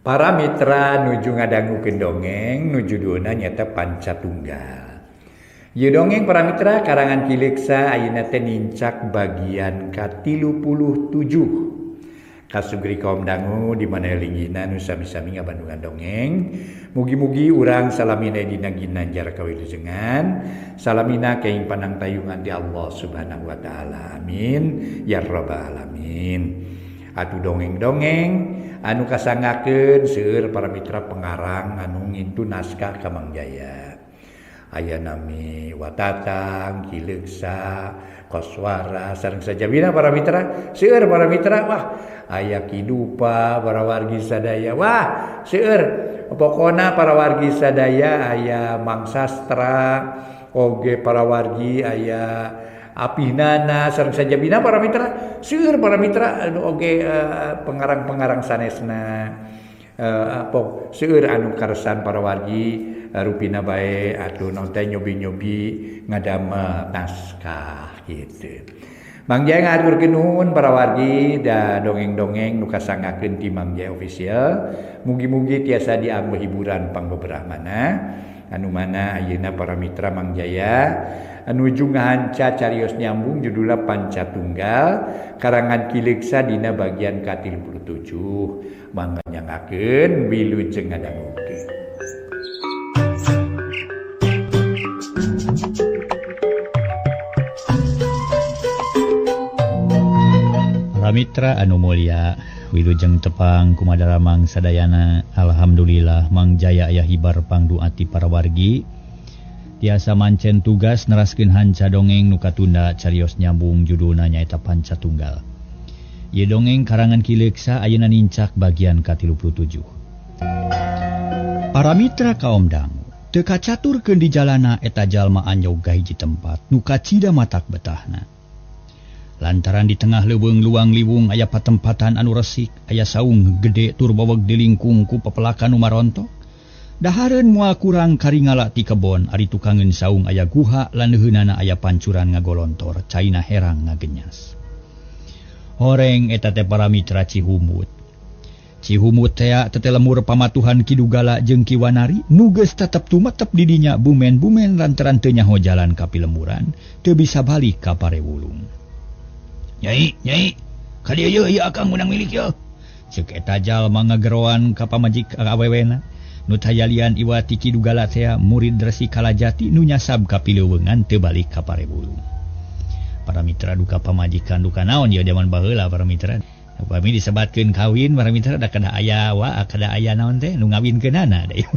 Para mitra nuju ngadangukeun dongeng nu judulna nyaeta Pancatunggal. Ieu dongeng para mitra karangan Ki Leuksa ayeuna teh nincak bagian ka-37. Kasugri kaum dangu di mana linggihna nu sami-sami ngabandungan dongeng. Mugi-mugi urang salamina dina ginanjar kawilujengan, salamina kaing panangtayungan ti Allah Subhanahu wa taala. Amin ya rabbal alamin. Atuh dongeng-dongeng anu kasangakeun seueur para mitra pengarang anu ngintu naskah ka Mang Jaya. Aya nami Watatang, Ki Leuksa, Koswara sareng sajabina para mitra, seueur para mitra wah aya Ki Dupa para wargi sadaya. Wah, seueur pokona para wargi sadaya aya Mang Sastra oge para wargi aya Apihnana sareng sajabina para mitra, seueur para mitra anu oge pengarang-pengarang sanesna. Seueur anu karesan para wargi rupina bae atuh naon teh nyobi-nyobi ngadamel naskah kitu. Mang Jaya ngahaturkeun nuhun para wargi da dongeng-dongeng nu kasangakeun ti Mang Jaya Official. Mugi-mugi tiasa dianggo hiburan pangbeberah mana anu mana ayeuna para mitra Mang Jaya nuju ngahanca carios nyambung judulna Pancatunggal karangan Ki Leuksa dina bagian ka-37. Mangga nyangakeun wilujeng ngadangukeun. Mitra anu mulia wilujeng tepang kumadaramang sadayana. Alhamdulillah Mang Jaya aya hibar pangduati para wargi tiasa mancen tugas neraskeun hanca dongeng nu katunda carios nyambung judulna nyaeta Pancatunggal. Ieu dongeng karangan Ki Leuksa ayeuna nincak bagian ka-37. Para mitra kaum dangu teu kacaturkeun di jalana eta jalma anyog ka hiji tempat nu kacida matak betahna. Lantaran di tengah leuweung luang liwung aya patempatan anu resik, aya saung gede tur baweg dilingkung ku pepelakan nu marontok. Dahareun moal kurang karingala ti kebon, ari tukangeun saung aya guha lan leuheunana aya pancuran ngagolontor, caina herang ngagenyas. Horeng eta teh para mitra Cihumut. Cihumut tea teh lemur pamatuhan Ki Dugala jeung Ki Wanari nu geus tetep tumetep di dinya bumen-bumen lantaran teu nyaho jalan ka pilemburan, teu bisa balik ka Parewulung. Nyai, nyai, ka dieu yeuh ieu akang meunang milik yeuh. Ceuk eta jalma ngageroan ka pamajik awewena. Nu tayalian iwati Ki Dugala tea murid Resi Kalajati nu nyasab ka pileuweungan teu balik ka Parewulung. Para mitra duka pamajikan duka naon ieu jaman baheula para mitra. Upami disebatkeun kawin para mitra da kada aya wa kada aya naon teh nu ngawinkeunana da ieu.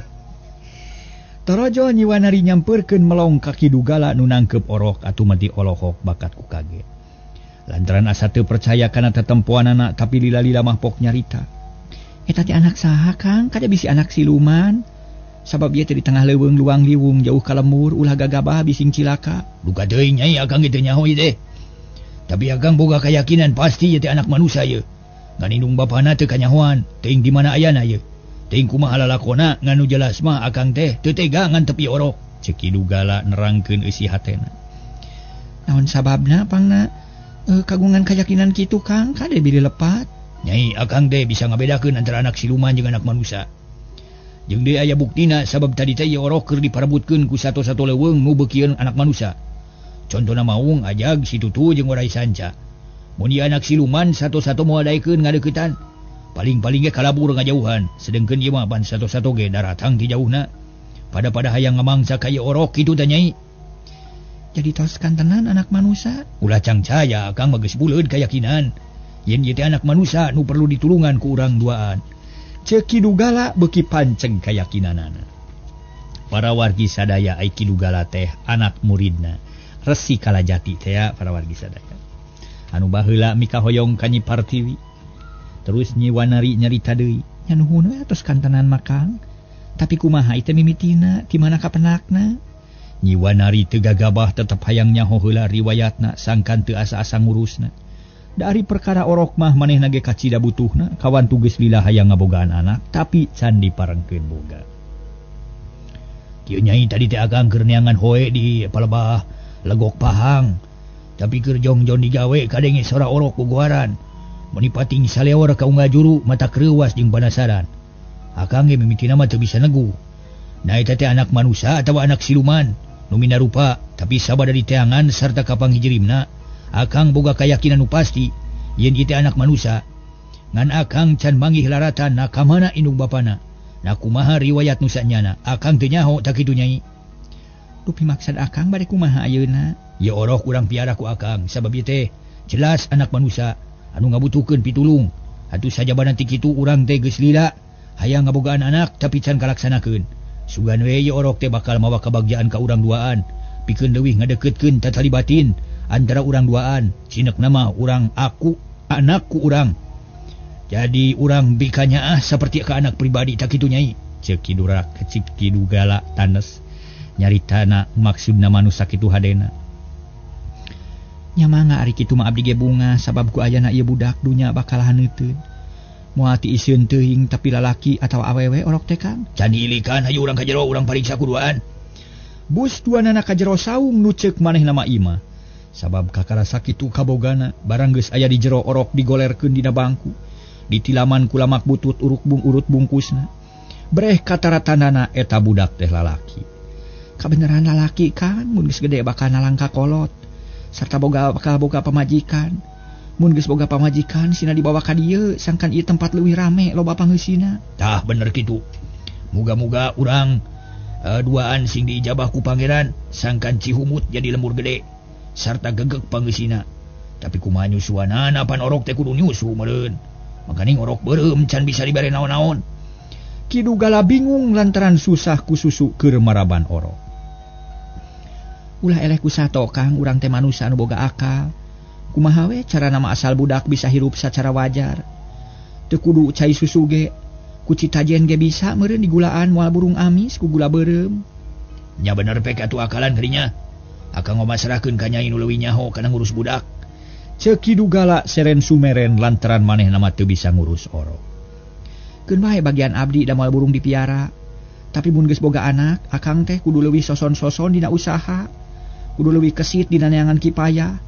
Torojo Nyi Wanari nyampeurkeun melong ka Ki Dugala nu nangkep orok atuh mati olohok bakat ku kaget. Lantaran asa teu percaya kana tetempoanana tapi lila-lila mah pok nyarita. Eta teh anak saha Kang? Kada bisi anak siluman. Sabab ieu teh di tengah leuweung luang liwung jauh ka lembur ulah gagabah bising cilaka. Duka deui nyai akang ge teu nyaho ieu teh. Tapi akang boga keyakinan pasti ieu teh anak manusia ieu. Ngan indung bapana teu kanyahoan, teuing di mana ayana ieu. Teuing kumaha lalakona ngan nu jelas mah akang teh teu tega ngan tepi orok. Ceuk Ki Dugala nerangkeun eusi hatena. Naon sababna pangna? Kagungan keyakinan kitu Kang, kade bilih lepat. Nyai akang teh bisa ngabedakeun antara anak siluman jeung anak manusia. Jeung deui aya buktina sabab tadi teh ieu orok keur diparebutkeun ku satu-satu leuweung nu beukieun anak manusia. Contona maung ajag si Tutu jeung Warai Sanca. Mun ieu anak siluman satu-satu moal daekeun ngadeuketan. Paling-paling ge kalabur ngajauhan, sedengkeun ieu mah pan satu-satu ge daratang ti jauhna. Pada-pada hayang ngamangsa ka ieu orok kitu teh nyai. Jadi tos kantenan anak manusia. Ulah cangcaya akang mah geus buleud kayakinan yen ieu teh anak manusia nu perlu ditulungan ku urang duaan. Ceuk Ki Dugala beuki panceng kayakinanana. Para wargi sadaya ai Ki Dugala teh anak muridna Resi Kalajati teh para wargi sadaya. Anu baheula mikahoyong ka Nyi Partiwi. Terus Nyi Wanari nyarita deui, nya nuhun we tos kantenan mah Kang. Tapi kumaha ieu teh mimitina, di mana kapenakna? Nyi Wanari teu gagabah tetep hayang nyaho heula riwayatna sangkan teu asa-asa ngurusna. Dari perkara orok mah manehna ge kacida butuhna, kawan tugas lila hayang ngabogaan anak tapi can diparengkeun boga. Kieu nyai tadi teh akang keur neangan hoe di palebah Legok Pahang. Tapi keur jongjon digawe kadenge sora orok guguaran. Meni pating saleor ka unggal juru mata kreuwas jeung panasaran. Akang ge mimitina mah teu bisa negu. Nah eta teh anak manusia atawa anak siluman nu minarupa, tapi sabada diteangan sarta kapanghijirimna akang boga kayakinan nu pasti yen ieu teh anak manusia. Ngan akang can manggih laratan na ka mana indung bapana. Na kumaha riwayat nu sanyana, akang teu nyaho tak kitu Nyai. Dupi maksad akang bade kumaha ayeuna? Ye orok urang piara ku akang sabab ieu teh jelas anak manusia anu ngabutuhkeun pitulung. Atuh sajabana ti kitu urang teh geus lila hayang ngabogaan anak tapi can kalaksanakeun. Sugan we ye orok teh bakal mawa kabagjaan ka urang duaan, pikeun leuwih ngadeukeutkeun tatali batin antara urang duaan. Cinek nama urang aku anakku urang. Jadi urang bikanya seperti ke anak pribadi tak kitu Nyai. Ceuk Ki Durak cik Ki Dugala tanes nyaritana maksudna manusa kitu hadena. Nya mangga ari kitu mah abdi ge bunga sabab ku ayana ieu budak dunya bakal haneuteun. Moal ti iseun teuing tapi lalaki atawa awewe orok teh Kang. Can diilikan hayu urang ka jero urang pariksa kuduaan. Bus duanana ka jero saung nu ceuk manehna mah imah. Sabab kakarasa kitu kabogana barang geus aya di jero orok digolerkeun dina bangku. Ditilaman ku lamak butut uruk bung urut bungkusna. Breh kataratanana eta budak teh lalaki. Kabeneran lalaki kan mun geus gede bakal nalangka kolot sarta boga bakal boga pamajikan. Mun geus boga pamajikan sina dibawa ka dieu sangkan ieu tempat leuwih rame loba pangeusina. Tah bener kitu. Muga-muga urang duaan sing diijabah ku pangeran sangkan Cihumut jadi lemur gede sarta gegek pangeusina. Tapi kumaha nyusuanana pan orok teh kudu nyusu meureun. Makaning orok beureum can bisa dibere naon-naon. Ki Dugala bingung lantaran susah ku susu keur maraban orok. Ulah eleh ku sato Kang, urang teh manusa anu boga akal. Kumaha we cara nama asal budak bisa hirup sacara wajar. Teu kudu cai susu ge, ku citajen ge bisa meureun digulaan moal burung amis ku gula beureum. Nya bener pek atuh akalan kadinya. Akang ngomasrahkeun ka Nyai nu leuwih nyaho kana ngurus budak. Ceuk Ki Dugala seren sumeren lantaran manehna mah teu bisa ngurus orok. Keun bae bagian abdi da moal burung dipiara. Tapi mun geus boga anak, akang teh kudu leuwih soson-soson dina usaha. Kudu leuwih kesit dina neangan kipaya.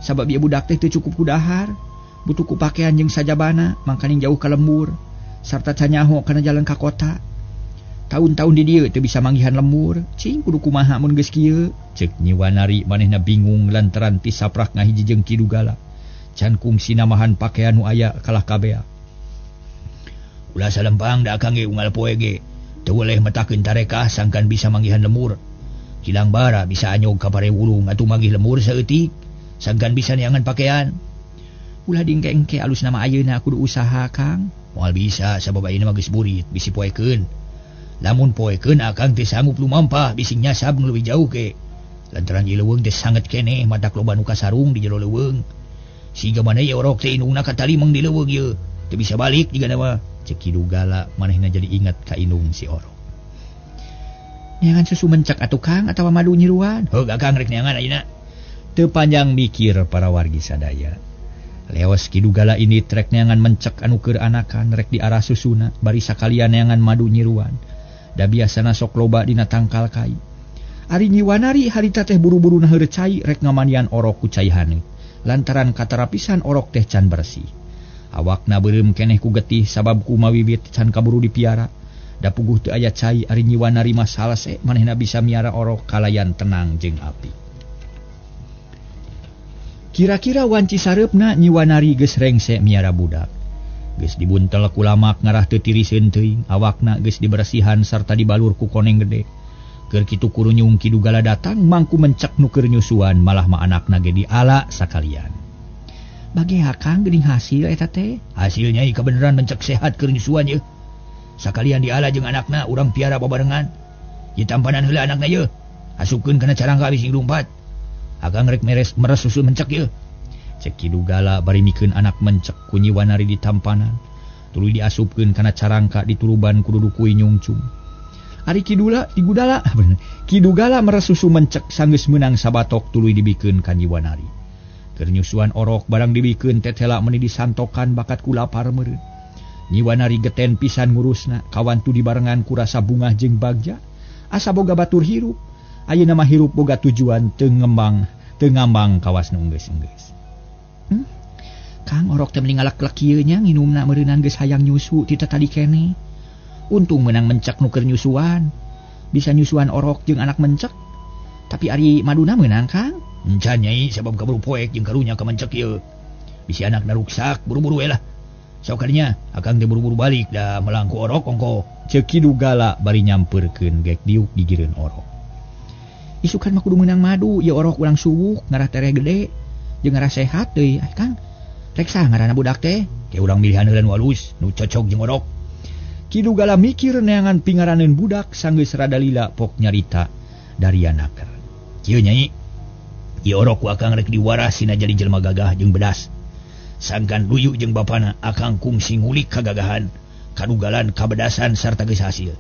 Sabab ieu budak teh teu cukup ku dahar, butuh ku pakaian jeung sajabana, mangkaning jauh ka lembur sarta canyaho kana jalan ka kota. Taun-taun di dieu teu bisa manggihan lembur, cing kudu kumaha mun geus kieu. Ceuk Nyi Wanari manehna bingung lantaran ti saprak ngahiji jeung Ki Dugala. Can kungsi namahan pakaian nu aya kalah kabea. Ulah salempang da akang ge unggal poe ge teu weleh metakeun tarekah sangkan bisa manggihan lemur. Kilang bara bisa anyog ka pare wulung atuh manggih lemur saeutik sangkan bisa neangan pakaian. Ulah dingke-engke alus nama ayeuna kudu usaha Kang. Moal bisa sabab ayeuna mah geus burit bisi poekeun. Lamun poekeun akang teh sanggup lumampah bisi nyasab nu leuwih jauh ge. Lantaran ieu leuweung teh sanget keneh matak loba nu kasarung di jero leuweung. Siga mana ieu orok teh indungna katalimeng di leuweung ieu. Teu bisa balik jigana mah. Ceuk Ki Dugala manehna jadi ingat ka indung si orok. Neangan susu mencek atuh Kang atawa madu nyiruan? Heug akang rek neangan ayeuna. Teu panjang mikir para wargi sadaya. Leos Ki Dugala ini trek neangan mencek anu keur anakan rek diarah susuna bari sakalian neangan madu nyiruan. Da biasana sok loba dina tangkal kai. Ari Nyi Wanari harita teh buru-buru naheur cai rek ngamanian orok ku cai haneut. Lantaran katarapisan orok teh can bersih. Awakna beureum keneh ku getih sabab ku mawiwit can kaburu dipiara. Da puguh teu aya cai ari Nyi Wanari mah salese manehna bisa miara orok kalayan tenang jeung api. Kira-kira wanci sareupna Nyi Wanari geus rengse miara budak. Geus dibuntel ku lamak ngarah teu tiriseun teuing, awakna geus dibersihan sarta dibalur ku koneng gede. Keur kitu kurunyung Ki Dugala datang mangku mencek nu keur nyusuan malah mah anakna ge diala sakalian. Bagea Kang geuning hasil eta teh. Hasilnya ieu kabeneran mencek sehat keur nyusuan yeuh. Sakalian diala jeung anakna urang piara babarengan. Ieu tampanan heula anakna yeuh. Asupkeun kana carangka bisi lumpat. Akang rek meres meres susu mencek yeuh. Cek Ki Dugala bari mikeun anak mencek ku Nyi Wanari di tampanan. Tuluy diasupkeun kana carangka dituruban ku dudu kui nyungcung. Ari Ki Dugala Ki Dugala meres susu mencek sanggeus meunang sabatok tuluy dibikeun ka Nyi Wanari. Keur nyusuan orok barang dibikeun tetela meuni disantokan bakat ku lapar meureun. Nyi Wanari geten pisan ngurusna, kawantu dibarengan ku rasa bungah jeung bagja. Asa boga batur hirup. Ayeuna mah hirup boga tujuan teu ngembang, teu ngambang kawas nu enggeus-enggeus. Kang orok teh meni ngalek-lek kieu nya nginumna meureunan geus hayang nyusu ti tadi keneh. Untung menang mencek nu keur nyusuan. Bisa nyusuan orok jeung anak mencek. Tapi ari maduna meunang Kang? Encan Nyai sabab kaburu poek jeung karunya ka mencek ieu. Bisi anakna ruksak buru-buru we lah. Sok kadinya akang teh buru-buru balik da melangku orok ongko. Ceuk Ki Dugala bari nyampeurkeun gek diuk digireun orok. Isukan mah kudu meunang madu, ieu orok urang suwuk ngarah tereh gede jeung ngarah sehat deui. Ai Kang, rek saha ngaranna budak teh? Ke urang milihan heula nu alus, nu cocok jeung orok. Ki Dugala mikir neangan pingaraneun budak sanggeus rada lila pok nyarita dari anaker. Kieu Nyai, ieu orok ku akang rek diwaras sina jadi jelema gagah jeung bedas. Sangkan luyu jeung bapana akang kungsi ngulik kagagahan, kadugalan, kabedasan sarta geus hasil.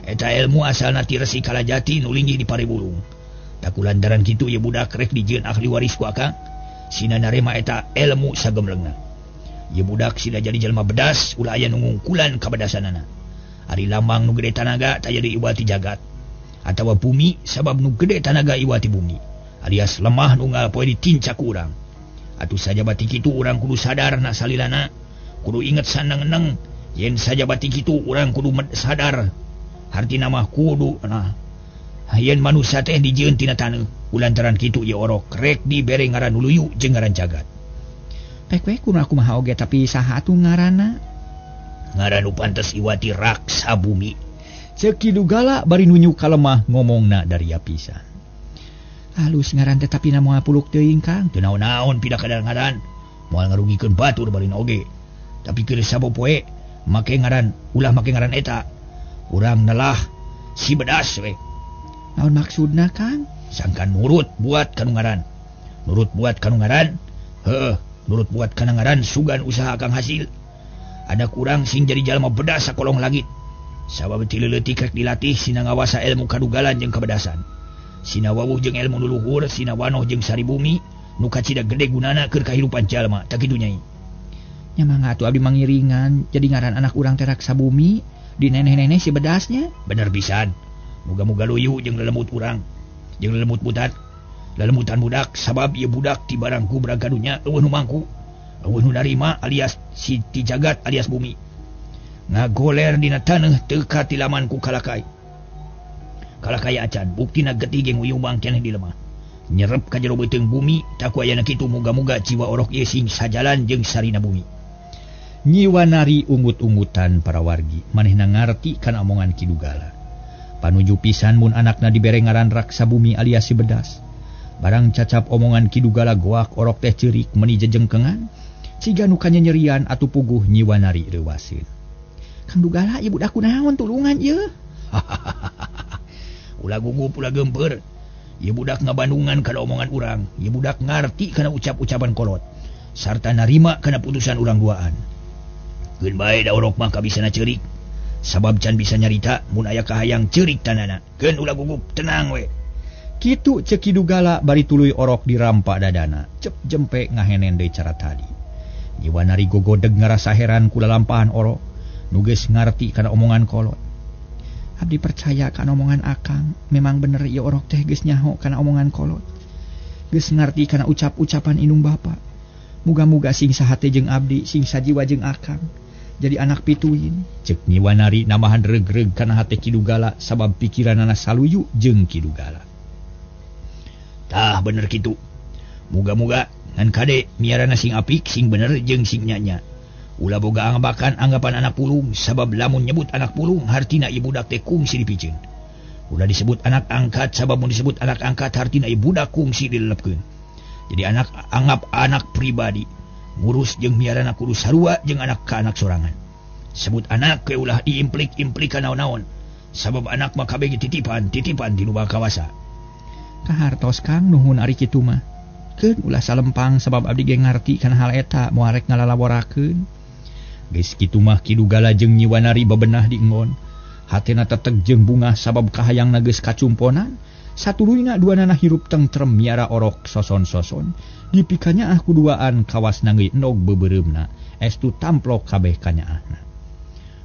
Eta ilmu asalna ti Resi Kalajati nu linggih di Paribulung. Taku lantaran kitu ieu budak rek dijieun ahli waris ku akang, sina narema eta ilmu sagemlengna. Ieu budak sina jadi jelema bedas, ulah aya nu ngungkulan kabedasanana. Ari lambang nu gede tanaga taya di iwati jagat atawa bumi, sabab nu gede tanaga iwati bumi, alias lemah nu ngal poe ditincak ku urang. Atuh sajabati kitu urang kudu sadar na salilana, kudu inget saneng-eneng yen sajabati kitu urang kudu sadar. Hartina mah kudu nah yen manusia teh dijieun tina taneuh. Ulantaran kitu ieu orok rek dibere ngaran luyu jeung ngaran jagat. Pek we kudu kumaha oge tapi saha atuh ngaranna? Ngaran nu pantes iwati Raksa Bumi. Ceuk Ki Dugala bari nunjuk ka lemah ngomongna daria pisan. Halus ngaran teh tapi na moal puluk teuing Kang. Teu naon-naon pida kadar ngaran. Moal ngarugikeun batur barina oge. Tapi keur sapopoe make ngaran ulah make ngaran eta. Urang nelah si bedas we. Naon maksudna Kang? Sangkan nurut buat kanu ngaran. Nurut buat kanu ngaran. Heuh, nurut buat kana ngaran sugan usaha kang hasil. Ada kurang sing jadi jalma bedas sakolong langit. Sabab ti leutik rek dilatih sina ngawasa ilmu kadugalan jeung kabedasan. Sina wawuh jeung ilmu nu luhur, sina wanoh jeung sari bumi, nu kacida gede gunana keur kahirupan jalma, tah kitu Nyai. Nya mangga atuh abdi mangiringan jadi ngaran anak urang teh Raksa Bumi, di nenek-nenek si bedasnya. Bener pisan. Muga-muga luyu jeung lelembut urang, jeung lelembut budak. Lelemutan budak sabab ieu budak ti barang kubrag ka dunya eueuh nu mangku, eueuh nu narima alias si ti jagat alias bumi. Ngagoler dina taneuh teu katilaman ku kalakai. Kalakai acan buktina getih ge nguyumbang keneh di lemah. Nyerep ka jero beuteung bumi taku ayana kitu muga-muga jiwa orok ieu sing sajalan jeung sarina bumi. Nyi Wanari ungut-ungutan para wargi manehna ngarti kana omongan Ki Dugala. Panuju pisan mun anakna dibere ngaran Raksa Bumi alias si bedas. Barang cacap omongan Ki Dugala goak orok teh ceurik meuni jejengkengan, siga nu kanyanyerian atuh puguh Nyi Wanari reuwaseun. Kang Dugala ieu budak kunaon tulungan ieu? Ulah gugup ulah geumpeur. Ieu budak ngabandungan kana omongan urang, ieu budak ngarti kana ucap-ucapan kolot sarta narima kana putusan urang duaan. Keun bae da orok mah kabisana ceurik. Sabab can bisa nyarita mun aya kahayang ceurik tanana. Keun ulah gugup, tenang we. Kitu ceuk Ki Dugala bari tuluy orok dirampa dadana, cep jempe ngahenen deui cara tadi. Nyi Wanari gogodeg ngarasa heran ku lalampahan orok, nu geus ngarti kana omongan kolot. Abdi percaya kana omongan akang, memang bener ieu orok teh geus nyaho kana omongan kolot. Geus ngarti kana ucap-ucapan indung bapa. Muga-muga sing sahate jeung abdi, sing sajiwa jeung akang. Jadi anak pituin. Ceuk Nyi Wanari nambahan reug-reug kana hate Ki Dugala sabab pikiranana saluyu jeung Ki Dugala. Tah bener kitu. Muga-muga ngan kade miarana sing apik, sing bener jeung sing nyanya. Ulah boga anggapan anggapan anak pulung sabab lamun nyebut anak pulung hartina ieu budak teh kungsi dipiceun. Ulah disebut anak angkat sabab mun disebut anak angkat hartina ieu budak kungsi dilelepkeun. Jadi anak anggap anak pribadi. Ngurus jeung miarana kudu sarua jeung anak ka anak sorangan. Sebut anak ke ulah diimplik-implikan naon-naon. Sabab anak mah kabeh titipan, titipan di nu kawasa. Kahartos Kang nuhun ari kitu mah. Keun ulah salempang sabab abdi ge ngarti kana hal eta moal rek ngalalaborakeun. Geus kitu mah Ki Dugala jeung Nyi Wanari bebenah di enggon. Hatena teteg jeung bungah sabab kahayangna geus kacumponan. Satuluyna duanana hirup tentrem miara orok soson-soson. Dipikanya ah kuduaan kawas nangge endog beubereumna. Estu tamplok kabeh kanyaahna.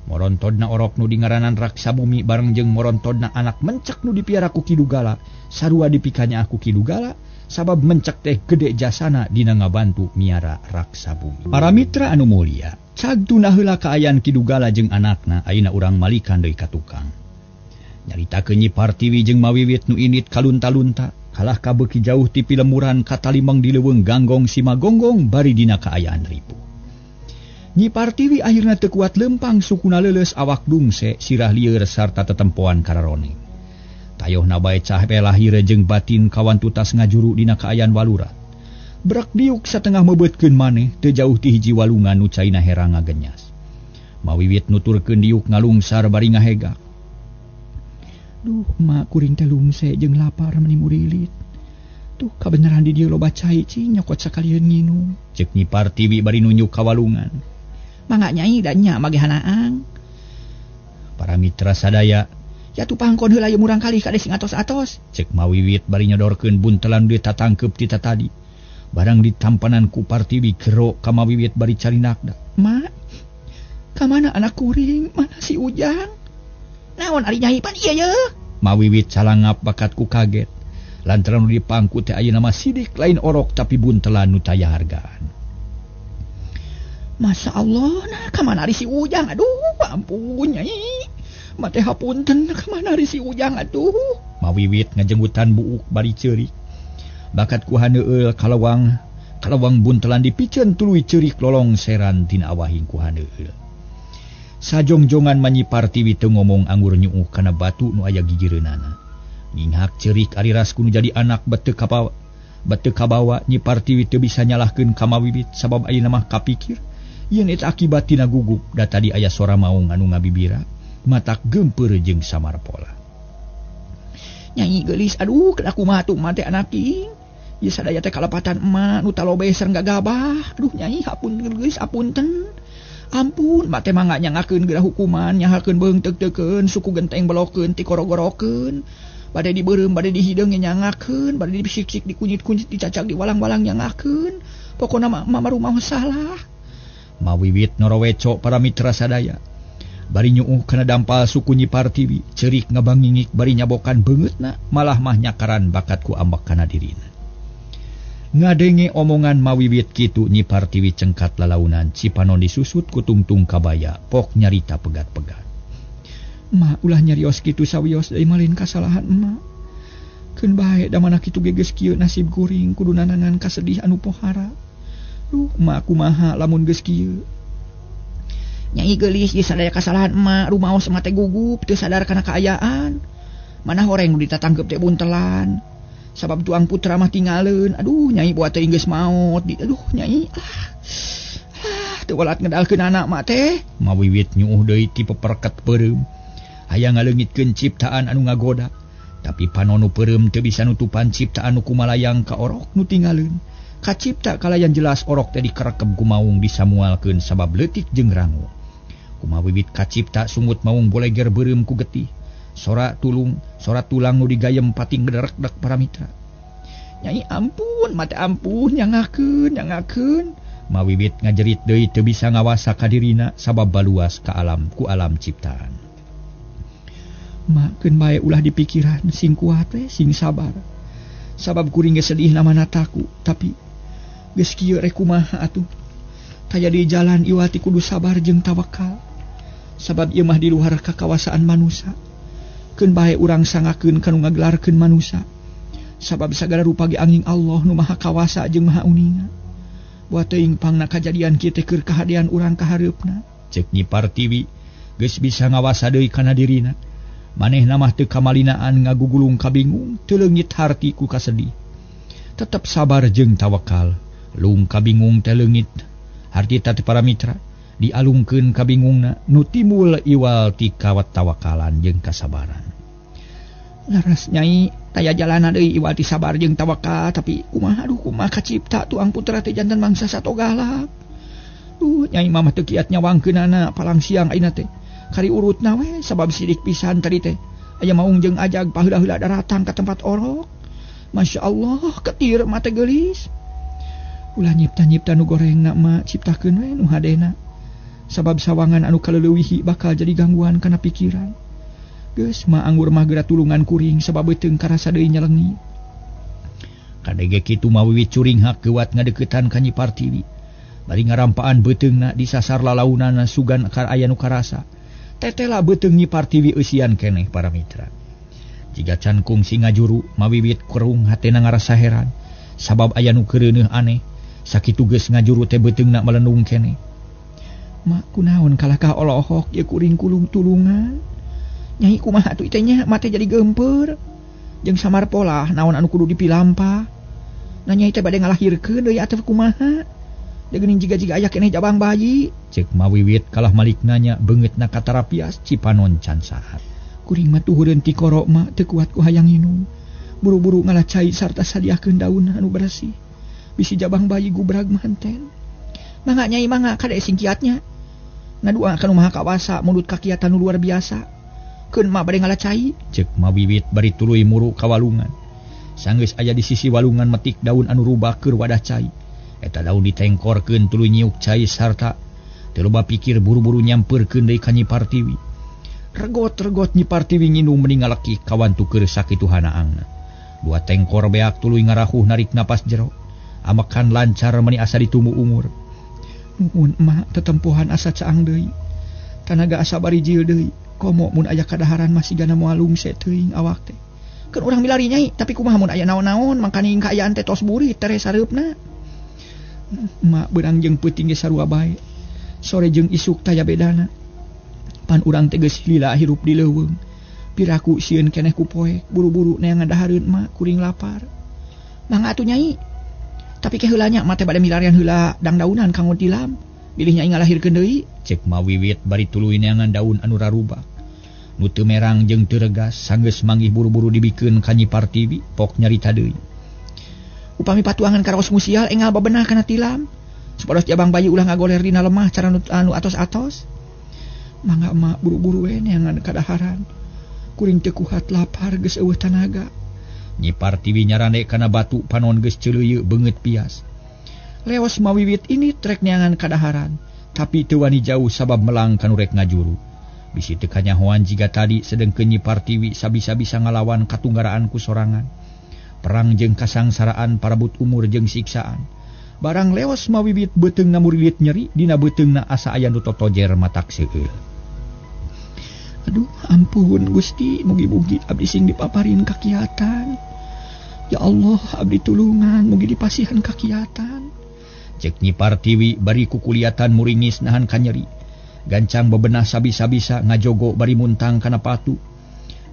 Morontodna orok nu dingaranan Raksa Bumi bareng jeung morontodna anak mencek nu dipiara ku Ki Dugala. Sarua dipikanya aku Ki Dugala sabab mencek teh gede jasana dina ngabantu miara Raksa Bumi. Para mitra anu mulia, Cag tuna heula kaayaan Ki Dugala jeung anakna ayeuna urang malikan deui ka tukang. Nyaritakeun Nyi Partiwi jeung Mawiwit nu indit kalunta-lunta kalah kabeuki jauh ti pilemuran katalimang di leuweung Ganggong Simagonggong bari dina kaayaan ripuh. Nyi Partiwi akhirna teu kuat lempang sukuna leuleus awak dungse sirah lieur sarta tetempoan kararoning. Tayohna bae cape lahir jeung batin kawan tutas ngajuru dina kaayaan walurat. Brak diuk satengah meubeutkeun maneh teu jauh ti hiji walungan nu caina herang ngagenyas. Mawiwit nuturkeun diuk ngalungsar bari ngahegak. Duh, mak kuring teh lungse jeung lapar meni murilit. Tuh kabeneran di dieu loba cai cing nyokot sakalieun nginum. Ceuk Nyi Partiwi bari nunjuk ka walungan. Mangga nyai da nya magehanaang. Para mitra sadaya, ya tupangkon heula ieu murang kali kade sing atos-atos. Ceuk Mawiwit bari nyodorkeun buntelan nu ditatangkeup ti tatadi. Barang ditampanan ku Partiwi gero ka Mawiwit bari carinakda. Mak, ka mana anak kuring? Mana si Ujang? Naon ari nyai pan ieu ye? Mawiwit calangap bakat ku kaget. Lantaran nu dipangku teh ayeuna mah sidik lain orok tapi buntelan nu taya hargaan. Masya Allah, nah ka mana ari si Ujang? Aduh, ampun nyai. Mate hapunten ka mana ari si Ujang atuh? Mawiwit ngajenggutan buuk bari ceurik. Bakat ku haneueul kalawang buntelan dipiceun tuluy ceurik lolong seran tina awahing ku haneueul. Sajongjongan mah Nyi Partiwi teu ngomong anggur nyuuh kana batu nu aya gigireunana. Nginghak ceurik ari ras ku nu jadi anak beteu kabawa Nyi Partiwi teu bisa nyalahkeun ka Mawiwit sabab ayeuna mah kapikir yen eta akibat tina gugup da tadi aya sora maung anu ngabibira matak geumpeur jeung samarpola. Nyai geulis, aduh kena kumaha tuh mah teh anak ing. Ieu sadaya teh kalepatan emak nu talobe sareng gagabah. Aduh nyai hapunten geulis, apunten. Ampun, mah teh mangga nyangakeun geura hukuman, nyahakeun beung teuk-teukeun, suku genteng belokeun, tikorogorokeun. Bade dibeureum, bade dihideung nyangakeun, bade dibisik-sik, dikunyit-kunyit, dicacak, diwalang-walang nyangakeun. Pokona mah mama rumah salah. Mawiwit noroweco para mitra sadaya. Bari nyuuh kana dampal suku Nyi Partiwi, ceurik ngabangingik bari nyabokan beungeutna, malah mah nyakaran bakat ku ambek kana dirina. Ngadenge omongan Mawiwit kitu Nyi Partiwi cengkat lalaunan cipanon disusut ku tungtung kabaya pok nyarita pegat-pegat. Ma ulah nyarios kitu sawios deui malin kasalahan emak. Keun bae da mana kitu ge geus kieu nasib kuring kudu nanangan kasedih anu pohara. Duh, emak kumaha lamun geus kieu. Nyai geulis ieu sadaya kasalahan emak, rumaos emak teh gugup teu sadar kana kaayaan. Mana horeng nu ditatangkeup teh buntelan. Sabab tuang putra mah tingaleun. Aduh, nyai buat teh geus maot. Aduh, nyai. Teu walat ngedalkeun anak mak teh. Mawiwit nyuuh deui ti peperket peureum. Hayang ngaleungitkeun ciptaan anu ngagoda. Tapi panon nu peureum teu bisa nutupan ciptaan nu kumalayang ka orok nu tingaleun. Kacipta kalayan jelas orok teh dikerekeb ku maung disamualkeun sabab leutik jeung rangu. Kumawiwit kacipta sungut maung boleger beureum ku getih. Sora tulang nu digayem pating gederek-dek para mitra. Nyai ampun, mate ampun, nyangakeun, nyangakeun. Mawiwit ngajerit deui teu bisa ngawasa ka dirina sabab baluas ka alam ku alam ciptaan. Mak keun bae ulah dipikiran, sing kuat we, sing sabar. Sabab kuring ge sedih namana taku, tapi geus kieu rek kumaha atuh. Taya di jalan iwati kudu sabar jeung tawakal. Sabab ieu mah di luar kakawasaan manusa. Keun bae urang sangakeun kanu ngagelarkeun manusa. Sabab sagala rupa ge angin Allah nu Maha Kawasa jeung Maha Uninga. Buat teuing pangna kajadian kieu teh keur kahadean urang kahareupna. Ceuk Nyi Partiwi geus bisa ngawasa deui kana dirina. Manehna mah teu kamalinaan ngagugulung kabingung, teu leungit harti ku kasedih. Tetep sabar jeung tawakal. Lung kabingung teh leungit harti teh para mitra. Dialungkeun kabingungna nu timbul iwal ti kawat tawakalan jeung kasabaran. Laras nyai taya jalana deui iwal ti sabar jeung tawakal, tapi kumaha aduh kumaha kacipta tuang putra teh janten mangsa satogalak. Duh nyai mah teu kiat nyawangkeunana palang siang ayeuna teh. Kari urutna we sabab sidik pisan tadi teh. Aya maung jeung ajag paheula-heula daratang ka tempat orok. Masya Allah ketir mah teh geulis. Ulah nyipta-nyipta nu gorengna mah ciptakeun we nu hadena. Sabab sawangan anu kaleuwihi bakal jadi gangguan kana pikiran. Geus mah anggur mah geura tulungan kuring sabab beuteung karasa deui nyelengi. Kadege kitu Mawiwit curinghak geuwat ngadeuketan ka Nyi Partiwi. Bari ngarampaan beuteungna disasar lalaunana sugan kar aya nu karasa. Tetela beuteung Nyi Partiwi eusian keneh para mitra. Jiga can kungsi ngajuru mawiwit kerung hatena ngarasa heran sabab aya nu keureuneuh aneh. Sakitu geus ngajuru teh beuteungna melendung keneh. Mak kunaon kalakah olohok ieu kuring kulung tulungan. Nyai kumaha atuh teh nya mate jadi geumpeur. Jeung samar polah naon anu kudu dipilampah. Na nyai teh bade ngalahirkeun deui atuh kumaha? Da geuning jiga-jiga aya keneh jabang bayi. Ceuk mawiwit kalah malik nanya beungeutna katarapias cipanon can sahat. Kuring mah tuhureun ti koro mah teu kuat ku hayang nginum. Buru-buru ngalah cai sarta sadiakeun daun anu bersih. Bisi jabang bayi gubrag manten. Mangga nyai mangga kade sing kiatnya. Ngadua ka nu maha kawasa mulut kakiatan nu luar biasa. Keun mah bade ngalah cai. Ceuk mawiwit bari tuluy muru ka walungan. Sanggeus aya di sisi walungan metik daun anu rubah keur wadah cai. Eta daun ditengkorkeun tuluy nyiuk cai sarta teu loba pikir buru-buru nyampeurkeun deui ka Nyi Partiwi. Regot-regot Nyi Partiwi nginum meni ngaleki kawantu keur sakitu hanaangna. Dua tengkor beak tuluy ngarahuh narik napas jero. Amekan lancar meni asa ditumu umur. Nuhun emak tetempuhan asa caang deui. Tanaga asa barijil deui. Komo mun aya kadaharan masih gana moal lungse teuing awak teh. Keun urang milari nyai, tapi kumaha mun aya naon-naon mangkaning kaayaan teh tos burit tere sareupna. Emak beurang jeung peuting ge sarua bae. Sore jeung isuk taya bedana. Pan urang teh geus lila hirup di leuweung. Piraku sieun keneh ku poek, buru-buru neangan dahareun mak kuring lapar. Mangga atuh nyai. Tapi ke heula nya mah teh bade milarian heula dangdaunan kanggo tilam. Bilih nyai ngalahirkeun deui. Ceuk mawiwit bari tuluy neangan daun anu rarubak. Nu teu merang jeung teu regas sanggeus manggih buru-buru dibikeun ka Nyi Partiwi pok nyarita deui. Upami patuangan karaos musial engal babenah kana tilam. Supados jabang bayi ulah ngagoler dina lemah cara anu atos-atos. Mangga emak buru-buru we neangan kadaharan. Kuring teu kuat lapar geus eueuh tanaga. Nyi Partiwi nyarande kana batu panon geus ceuleuyeu beungeut pias. Leos mawiwit ini trek neangan kadaharan, tapi teu wani jauh sabab melang kanu rek ngajuru. Bisi teu kanyahoan jiga tadi sedengkeun Nyi Partiwi sabisa-bisa ngalawan katunggaraan ku sorangan. Perang jeung kasangsaraan parabut umur jeung siksaan. Barang leos mawiwit beuteungna murilit nyeri, dina beuteungna asa aya nu totojer matak seueur. Aduh, ampun Gusti, mugi-mugi abdi sing dipaparin kakiatan. Ya Allah, abdi tulungan, mugi dipasihan kakiatan. Cek Nyi Partiwi bari kukuliatan muringis nahan kanyeri. Gancang bebenah sabisa-bisa ngajogo bari muntang kana patu.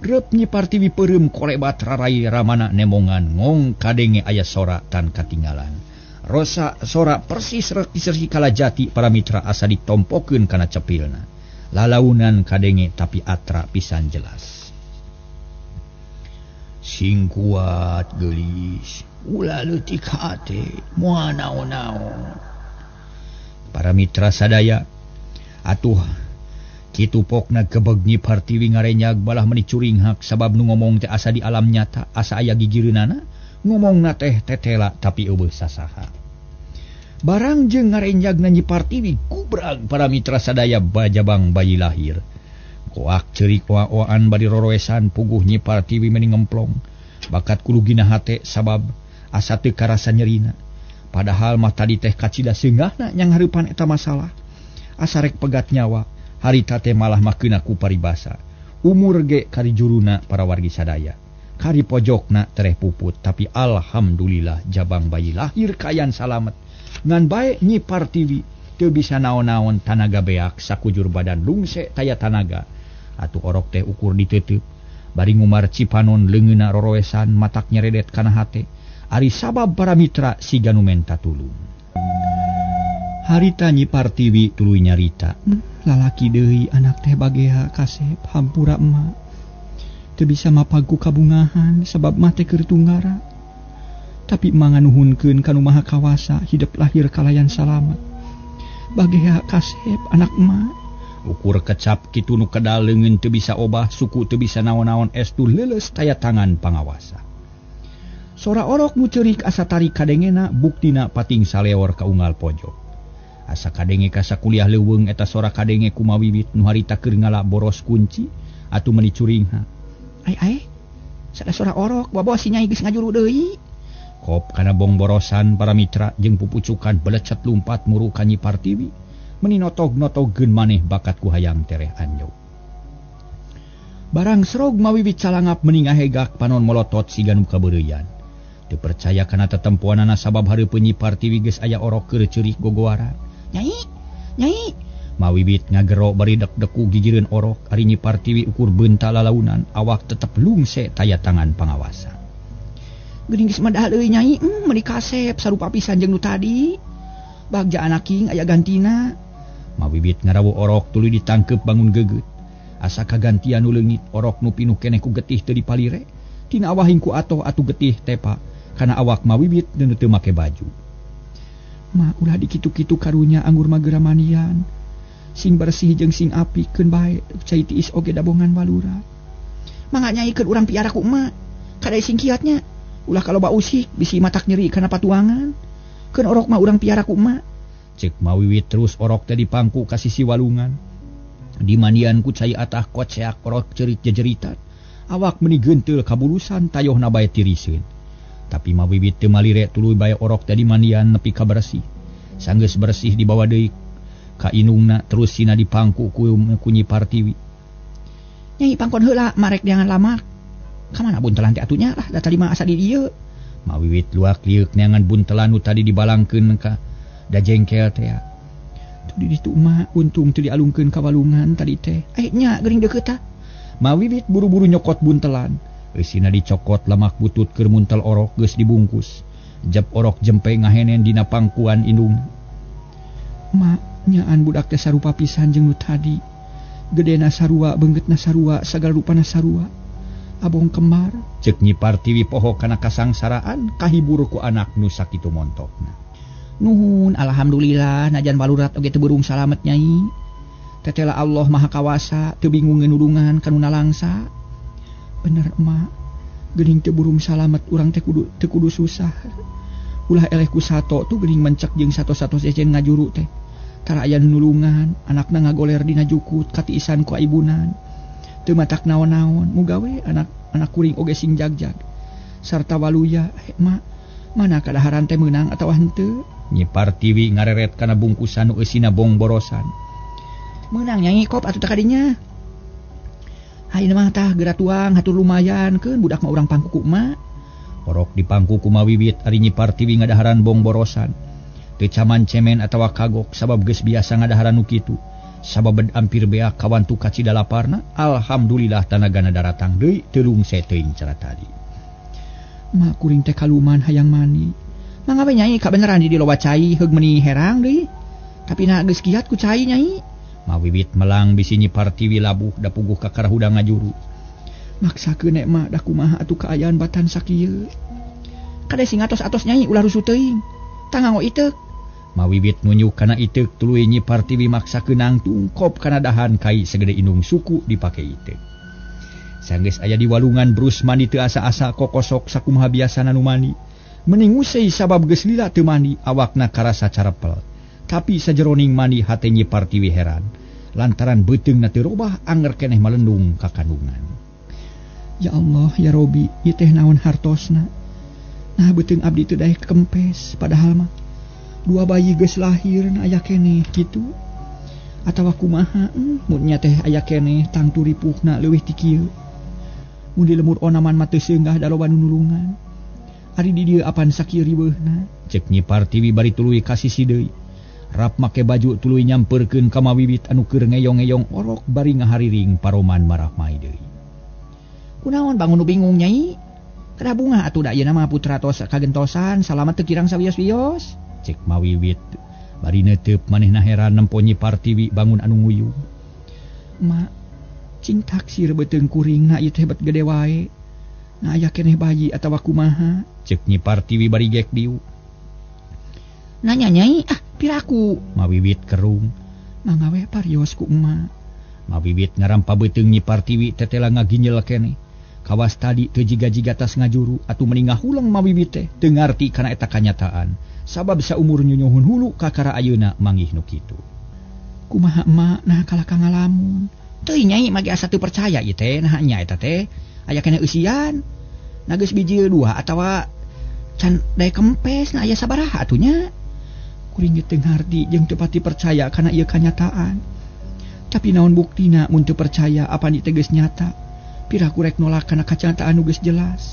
Reup Nyi Partiwi peureum kolebat rarai ramana nemongan ngong kadenge aya sora tan katinggalan. Rosa sora persis rek disersi kalajati para mitra asa ditompokeun kana cepilna. Lalaunan kadenge tapi atra pisan jelas. Sing kuat geulis, ulah leutik hate, moal naon-naon. Para mitra sadaya, atuh kitu pokna gebeg Nyi Partiwi ngarenyag balah meni curinghak sabab nu ngomong teh asa di alam nyata, asa aya gigireunana, ngomongna teh tetela tapi eueuh sasaha. Barang jeung ngarenjagna Nyi Partiwi gubrag para mitra sadaya bajabang bayi lahir. Koak ceurik oa-oaan bari roroesan puguh Nyi Partiwi meni ngemplong. Bakat kulugina hate sabab asa teu karasa nyerina. Padahal mah tadi teh kacida seungahna nyanghareupan eta masalah. Asa rek pegat nyawa, harita teh malah makeuna ku paribasa. Umur ge kari juruna para wargi sadaya. Kari pojokna tereh puput, tapi alhamdulillah jabang bayi lahir kayan salamet. Ngan bae Nyi Partiwi teu bisa naon-naon tanaga beak sakujur badan lungse taya tanaga. Atuh orok teh ukur diteuteup bari ngumar cipanon leungeunna roroesan matak nyeredet kana hate. Ari sabab para mitra siga nu menta tulung. Harita Nyi Partiwi tuluy nyarita, lalaki deui anak teh bagea kasep hampura emak. Teu bisa mapagu kabungahan sabab mah teh keur tunggara. Tapi emak nganuhunkeun ka nu maha kawasa hidup lahir kalayan salamet. Bagea kasep anak emak. Ukur kecap kitu nu kedal leungeun teu bisa obah, suku teu bisa naon-naon estu leuleus taya tangan pangawasa. Sora orok nu ceurik asa tarik kadengena buktina pating saleor ka unggal pojok. Asa kadenge ka sakuliah leuweung eta sora kadenge kumawiwit nu harita keur ngala boros kunci atuh meuni curingha. Ai ai, sada sora orok bawa si nyai geus ngajuru deui. Kop kana bongborosan para mitra jeung pupucukan belecet lumpat muru ka Nyi Partiwi meni notog-notogkeun maneh bakat ku hayang tereh anjog. Barang serog mawiwit calangap meni ngahegak panon molotot siga nu kabeureuyan. Teu percaya kana tetempoanana sabab hareupeun Nyi Partiwi geus aya orok keur ceurik gogoaran. Nyai, nyai. Mawiwit ngagero bari dek-deku gigireun orok ari Nyi Partiwi ukur beunta lalaunan awak tetep lungse taya tangan pangawasa. Geuning geus madahal euy nyai, meuni kasep sarupa pisan jeung nu tadi. Bagja anaking aya gantina. Mawiwit ngarawu orok tuluy ditangkep bangun geget. Asa kagantian nu leungit orok nu pinuh keneh ku getih teu dipalire. Tina awahing ku atoh atuh getih tepa kana awak mawiwit nu teu make baju. Ma ulah dikitu-kitu karunya anggur mageramanian. Sing bersih jeung sing apik keun bae cai tiis oge dabongan walura. Mangga nyai keun urang piara ku emak. Kadai sing kiatnya. Ulah kalau bau usik bisi matak nyeri kana patuangan. Keun orok mah urang piara ku emak. Cek mawiwit terus orok teh dipangku ka sisi walungan. Dimandian ku cai atah koceak orok cerit jejeritan. Awak meni genteul kabulusan tayohna bae tiriseun. Tapi mawiwit teu malire tuluy bae orok teh dimandian nepi ka bersih. Sanggeus bersih dibawa deui ka inungna terus sina dipangku ku Nyi Partiwi. Nyai pangkon heula marek jangan lama. Ka mana buntelan teh atunya lah da tadi mah asa di dieu. Mawiwit luak lieuk neangan buntelan nu tadi dibalangkeun ka da jengkel teh. Tuh di ditu mah untung teu dialungkeun ka walungan tadi teh. Nya geuning deukeut tah. Mawiwit buru-buru nyokot buntelan. Eusina dicokot lamak butut keur muntel orok geus dibungkus. Jep orok jempe ngahenen dina pangkuan indung. Ma nyaan budak teh sarupa pisan jeung nu tadi. Gedena sarua, beunggeutna sarua, sagala rupana sarua. Abong kembar. Cek Nyi Partiwi poho kana kasangsaraan kahibur ku anak nu sakitu montokna. Nuhun alhamdulillah najan balurat oge teu burung salamet nyai. Tetela Allah Maha Kawasa teu bingung nulungan ka nu nalangsa. Bener emak, geuning teu burung salamet urang teh kudu teu kudu susah. Ulah eleh ku sato tuh geuning mencek jeung sato-sato sejen ngajuru teh. Tara aya nulungan, anakna ngagoler dina jukut katiisan ku aibunan. Teu matak naon-naon, muga we anak kuring oge sing jagjag. Sarta waluya, mak, mana kadaharan teh meunang atawa henteu? Nyi Partiwi ngareret kana bungkusan nu eusina bongborosan. Meunang nyai kop atuh teh kadinya. Hayeuna mah tah geura tuang hatur lumayan keun budak mah urang pangku ku emak. Orok dipangku ku mawiwit ari Nyi Partiwi ngadaharan bongborosan. Teu caman cemen atawa kagok sabab geus biasa ngadaharan nu kitu. Sabab ampir beak kawantu kacida laparna, alhamdulillah tanagana daratang deui teu lungse teuing cara tadi. Ma kuring teh kaluman hayang mani. Mangga we nyai kabeneran di loba cai heug meuni herang deui. Tapi na geus kiat ku cai nyai. Mawiwit melang bisi Nyi Partiwi labuh da puguh kakara hudang ngajuru. Maksakeun emak da kumaha atuh kaayaan batan sakieu. Kade sing atos-atos nyai ulah rusuh teuing. Tah nganggo iteuk. Mawiwit nunjuk kana iteuk tuluy Nyi Partiwi maksakeun nangtung kop kana dahan kai segede indung suku dipake iteuk. Sanggeus aya di walungan brus mandi teu asa-asa kokosok sakumaha biasana nu mandi. Meni nguseuy sabab geus lila teu mandi awakna karasa carepel. Tapi sajeroning mandi hate Nyi Partiwi heran lantaran beuteungna teu robah anger keneh malendung ka kandungan. Ya Allah ya Robi, ieu teh naon hartosna? Nah beuteung abdi teu daek kempes padahal mah dua bayi geus lahir na aya keneh kitu. Atawa kumaha mun nya teh aya keneh tangtu ripuhna leuwih ti kieu. Mun di lemur onaman mah teu seunggah da loba nu nulungan. Ari di dieu apan sakieu riweuhna? Cek Nyi Partiwi bari tuluy ka sisi deui. Rap make baju tuluy nyamperkeun ka mawiwit anu keur ngeyong-ngeyong orok bari ngahariring paroman marahmai deui. Kunaon bangun nu bingung nyai? Kada bunga atuh da ayeuna mah putra tos kagentosan salamet teu kirang sawios-wios. Cek mawiwit bari neuteup manehna heran nempo Nyi Partiwi bangun anu nguyung. Ma cing taksir beuteung kuring na ieu teh bet gede wae. Na aya keneh bayi atawa kumaha? Cek Nyi Partiwi bari gek diu. Nanya nyai, ah piraku. Mawiwit kerung. Mangga we parios ku emak. Mawiwit ngarampa beuteung Nyi Partiwi tetela ngaginjel keneh. Kawas tadi teu jiga-jiga tas ngajuru atuh meni ngahuleng mawiwit teh teu ngarti kana eta kanyataan. Sabab saumur nyunyuhun hulu kakara ayeuna manggih nu kitu. Kumaha emak nah kalaka ngalamun. Teuing nyai mah ge asa teu percaya ieu teh nah nya eta teh aya keneh eusian. Na geus biji dua atawa Can daek kempes na aya sabaraha atuh nya. Kuring ge teu ngarti jeung teu pati percaya kana ieu kanyataan. Tapi naon buktina mun teu percaya apan ieu teh geus nyata. Piraku rek nolak kana kacantaan nu geus jelas.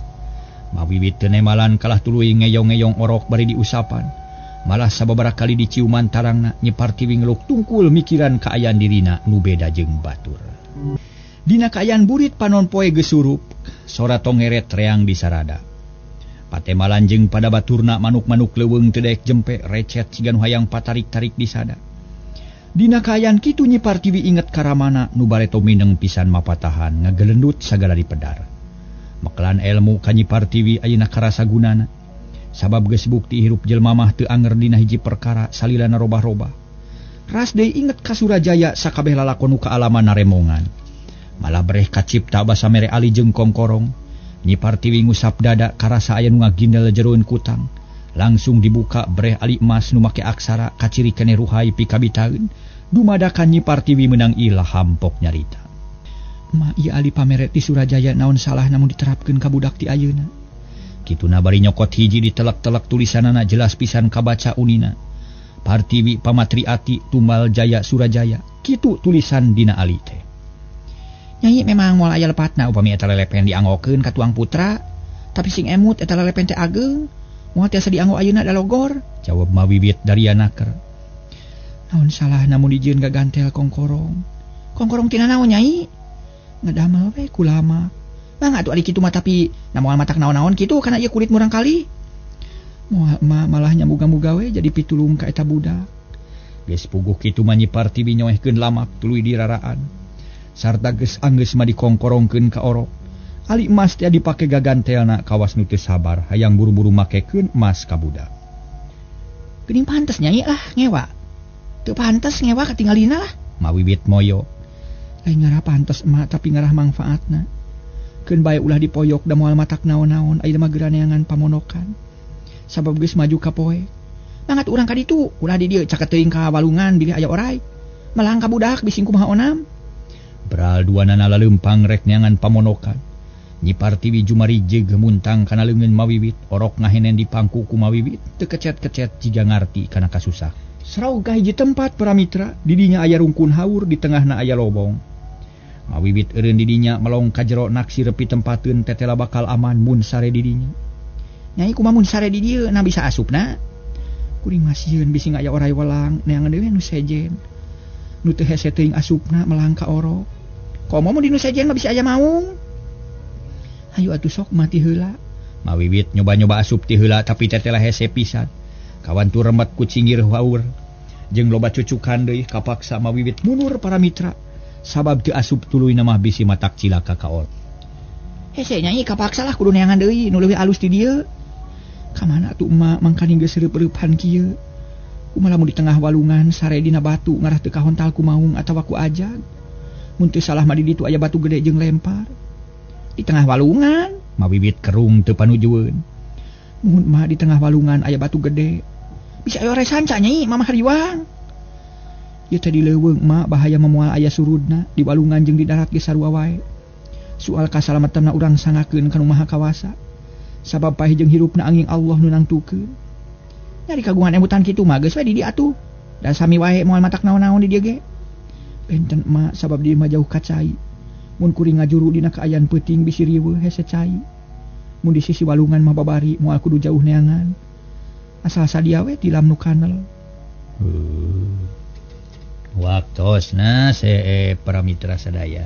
Mawiwit teu nemalan kalah tuluy ngeyong-ngeyong orok bari diusapan. Malah sababaraha kali diciuman tarangna Nyi Partiwi ngeluk tungkul mikiran kaayaan dirina nu beda jeung batur. Dina kaayaan burit panon poe geus surup, sora tongeret reang disarada. Patemalan jeung pada baturna manuk-manuk leuweung teu daek jempe recet siga nu hayang patarik-tarik disada. Dina kaayaan kitu Nyi Partiwi inget ka ramana nu bareto mineng pisan mapatahan ngagelendut sagala dipedar. Mekelan elmu ka Nyi Partiwi ayeuna karasa gunana. Sabab geus bukti hirup jelema mah teu anger dina hiji perkara salilana robah-robah. Ras deui inget ka Surajaya sakabeh lalakon nu kaalaman naremongan. Malah breh kacipta basa mere ali jeung kongkorong. Nyi Partiwi ngusap dada karasa aya nu ngagindel jeroeun kutang. Langsung dibuka breh ali emas nu make aksara kaciri keneh ruhai pikabitaeun. Dumadakan Nyi Partiwi meunang ilham pok nyarita. Ma ieu ali pamere ti Surajaya naon salah namun diterapkeun ka budak ti ayeuna. Kituna bari nyokot hiji ditelek-telek tulisanana jelas pisan kabaca unina. Partiwi Pamatriati Tumbal Jaya Surajaya. Kitu tulisan dina ali teh. Nyai memang moal aya lepatna upami eta lelepen dianggokeun ka tuang putra, tapi sing emut eta lelepen teh ageng, moal tiasa dianggo ayeuna da logor, jawab Mawiwit dari anaker. Naon salah namun dijieun gagantel kongkorong. Kongkorong tina naon Nyai? Ngadamel we kulama. Bang atuh ari kitu mah tapi na moal matak naon-naon kitu kana ieu kulit murang kali. Moal mah malah nyamuga-muga we jadi pitulung ka eta budak. Geus puguh kitu mah Nyi Partiwi nyoehkeun lamak tuluy diraraan. Sarta geus anggeus mah dikongkorongkeun ka orok. Ali emas teh dipake gagantelna kawas nu teu sabar hayang buru-buru makekeun emas ka budak. Geuning pantes Nyai lah ngewa. Teu pantes ngewa katingalina lah. Mawiwit moyo. Lain ngarah pantes emak tapi ngarah mangfaatna. Keun bae ulah dipoyok da moal matak naon-naon ayeuna mah geura neangan pamonokan. Sabab geus maju ka poe. Mangat urang ka ditu, ulah di dieu caket teuing ka walungan bilih aya orai. Malang ka budak bising kumaha onam. Bral duanana laleumpang rek neangan pamonokan. Nyi Partiwi jumarijeg muntang kana leungeun Mawiwit, orok ngahenen di pangku ku Mawiwit, teu kecet-kecet jiga ngarti kana kasusah. Sraug ka hiji tempat para mitra, di dinya aya rungkun haur, di tengahna aya lobong. Mawiwit eureun di dinya melong ka jero naksi repi tempateun tetela bakal aman mun sare di dinya. Nyai kumaha mun sare di dieu na bisa asupna? Kuring masieun bisi aya orai welang neangan deui nu sejen. Nu teu hese teuing asupna melang ka orok. Komo mun di nu sejen mah bisa aya maung. Hayu atuh sok mati heula. Mawiwit nyoba-nyoba asup ti heula tapi tetela hese pisan. Kawan tu remet ku cinggir haur. Jeung loba cucukan deui kapaksa Mawiwit mundur para mitra. Sabab teu asup tuluy mah bisi matak cilaka ka orok. Hese Nyai kapaksa lah kudu neangan deui nu leuwih alus ti dieu. Ka mana atuh emak mangkaning geus reup-reupan kieu. Kumaha lamun di tengah walungan sare dina batu ngarah teu kahontal ku maung atawa ku ajag. Mun teu salah mah di ditu aya batu gede jeung lempar. Di tengah walungan Mawiwit kerung teu panujueun. Mun mah di tengah walungan aya batu gede. Bisa aya orai sanca Nyai mamah hariwang. Ieu teh di leuweung mah bahaya memoal aya surudna di walungan jeung di darat ge sarua wae. Soal kasalamatanna urang sangakeun ka nu Maha Kawasa. Sabab paeh jeung hirupna angin Allah nu nangtukeun. Nyari kagungan emutan kitu mah geus we di dieu atuh. Da sami wae moal matak naon-naon di dieu ge. Benten emak sabab di mah jauh ka cai. Mun kuring ngajuru dina kaayaan peuting bisi riweuh hese cai. Mun di sisi walungan mah babari moal kudu jauh neangan. Asal sadia we tilam nu kanel. Waktosna para mitra sadaya.